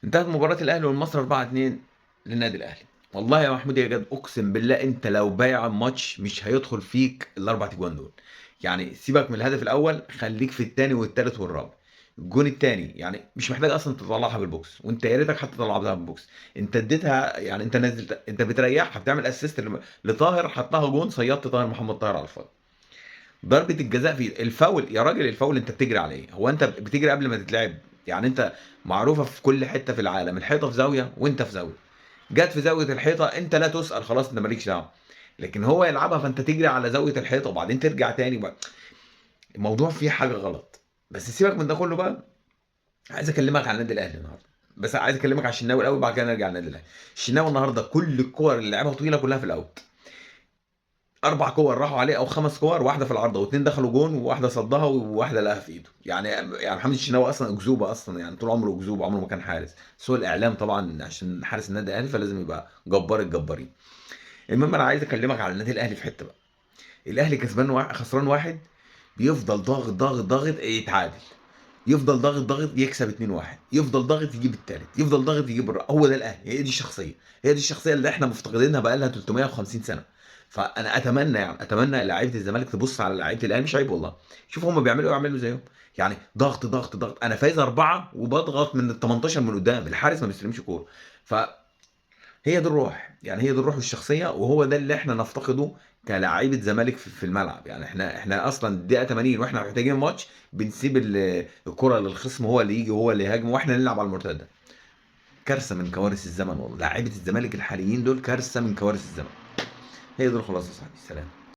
انتهت مباراة الاهلي والمصري 4-2 للنادي الاهلي. والله يا محمود يا جد اقسم بالله انت لو بايع الماتش مش هيدخل فيك الاربع تجوان دول. يعني سيبك من الهدف الاول، خليك في الثاني والثالث والرابع. الجون الثاني يعني مش محتاج اصلا تطلعها بالبوكس، وانت يا ريتك حتى طلعتها بالبوكس، انت اديتها يعني، انت نزلت، انت بتريحها، بتعمل assist لطاهر، حطها جون، صيدت طاهر محمد طاهر على الفاضي. ضربة الجزاء في الفاول يا راجل، الفاول انت بتجري عليه، هو انت بتجري قبل ما تتلعب؟ يعني انت معروفة في كل حتة في العالم، الحيطة في زاوية وانت في زاوية، جت في زاوية الحيطة انت لا تسأل، خلاص انت مالكش دعوة، لكن هو يلعبها فانت تجري على زاوية الحيطة وبعدين ترجع تاني بقى. الموضوع فيه حاجة غلط. بس سيبك من ده كله بقى، عايز اكلمك عن النادي الاهلي النهارده، بس عايز اكلمك على الشناوي الاول بعد كده نرجع للنادي الاهلي. الشناوي النهارده كل الكور اللي لعبها طويلة كلها في ال out، 4 كور راحوا عليه او 5 كور، واحدة في العارضة واثنين دخلوا جون وواحدة صدها وواحدة لقاها في ايده. يعني محمد الشناوي اصلا اكذوبه اصلا، يعني طول عمره اكذوبه، عمره ما كان حارس، بس هو الاعلام طبعا عشان حارس النادي الاهلي فلازم يبقى جبار الجبارين. المهم انا عايز اكلمك على النادي الاهلي في حتة بقى. الاهلي كسبان واحد خسران واحد، بيفضل ضاغط ضاغط ضاغط يتعادل، يفضل ضاغط ضاغط يكسب 2-1، يفضل ضاغط يجيب الثالث، يفضل ضاغط يجيب الرابع. هو ده الاهلي، هي دي الشخصية، هي دي الشخصية اللي احنا مفتقدينها بقى لها 350 سنة. فانا اتمنى يعني اتمنى لعيبة الزمالك تبص على لعيبة الاهلي، مش عيب والله، شوف هم بيعملوا ايه واعملوا زيهم. يعني ضغط ضغط ضغط، انا فايز 4 وبضغط من ال 18 من قدام، الحارس ما بيستلمش كورة. ف هي دي الروح، يعني هي دي الروح والشخصية، وهو ده اللي احنا نفتقده كلاعيبه زمالك في الملعب. يعني احنا اصلا الدقيقة 80 واحنا محتاجين ماتش، بنسيب الكره للخصم، هو اللي يجي وهو اللي يهاجم واحنا نلعب على المرتدة. كارثة من كوارث الزمن والله، لاعيبه الزمالك الحاليين دول كارثة من كوارث الزمن. هي دي الخلاصة يا صاحبي، سلام.